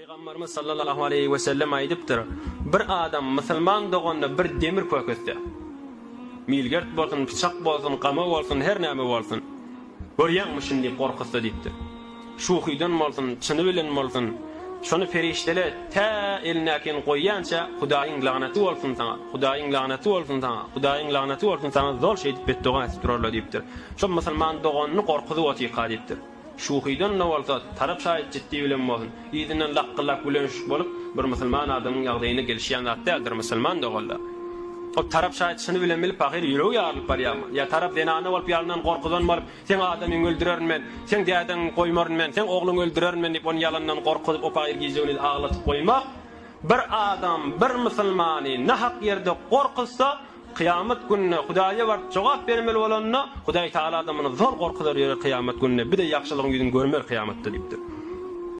Pygamberimiz sallallahu aleýhi we sellem aýdypdyr, Bir adam musulman doganyna bir demir köketse, milgert bolsun, pyçak bolsun, gama bolsun, her näme bolsun, görýäňmi şuny diýip gorkuzsa diýipdir. Şuhydan bolsun, çyny bilen bolsun, şony perişdeler tä elindäkini goýýança Hudaýyň lagnaty bolsun saňa, Hudaýyň lagnaty bolsun saňa, Hudaýyň lagnaty bolsun saňa zol şeýdip betdoga edip durarlar diýipdir. Şo musulman doganyny gorkuzyp otyrka diýipdir. Şuhydan-da bolsa, tarap şaýat jitdi bilen bolsun, yzyndan lakgyllap gülenişik bolup, bir musulman adamyň ýagdaýyna gelişýän zat däldir, musulman doganlar. Ol tarap şaýat çyny bilen bilip pahyr ýüregi ýarylyp barýarmy? Ýa tarap zenana bolup ýalyndan gorkuzan bolup, Seň adamyňy öldürerin men, seň dädeňi goýmaryn men, seň ogluňy öldürerin men diýip ony ýalandan gorkuzyp o pahyr gije-gündiz aglatyp goýmak, bir adam bir musulmany nahak ýerde gorkuzsa, Kyýamat gününe Hudaýa baryp jogap bermeli bolanda, Hudaý Tagala-da muny zor gorkuzar ýörer kyýamat gününe, bir-de ýagşylygyň ýüzüni görmer kyýamatda diýipdir.